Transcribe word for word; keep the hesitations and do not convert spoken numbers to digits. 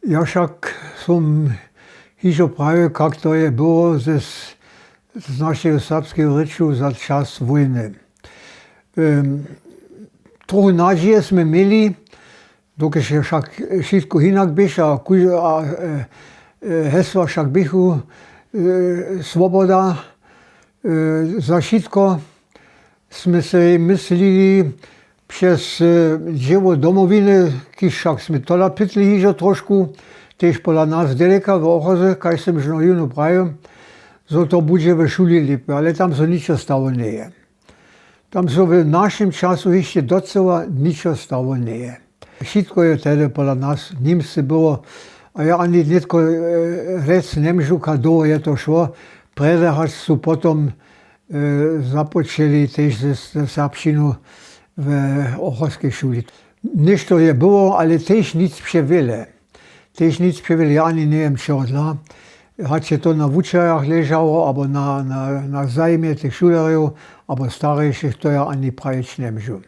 Ja wšak som hižo prajił, kak to je było z našeho serbskeho rěču za čas wójny. Trochu nadźije smy měli, dokelž je wšak wšitko hinak běše a hesła wšak běchu swoboda za wšitko, smy sej myslili přez dźěło Domowiny, kiž wšak smy tola pytli hižo trošku, tež pola nas deleka w ochoze, kaž sem žno jónu prajił, zo to budźe w šuli lěpje, ale tam so ničo stało njeje. Tam so w našim času hišće docyła ničo stało njeje. Wšitko je tehdy pola nas nimsce było, a ja ani nětko rjec njemóžu, kak dołho je to šło. Prjedy hač su potom započeli tež ze serbšćinu w ochorskej šuli. Něšto je było, ale tež nic přewjele. Tež nic přewjele ja ani njewěm čehodla. Hač je to na wučerjach ležało abo na zajimje tych šulerjow abo starješich, to ja ani prajić njemóžu.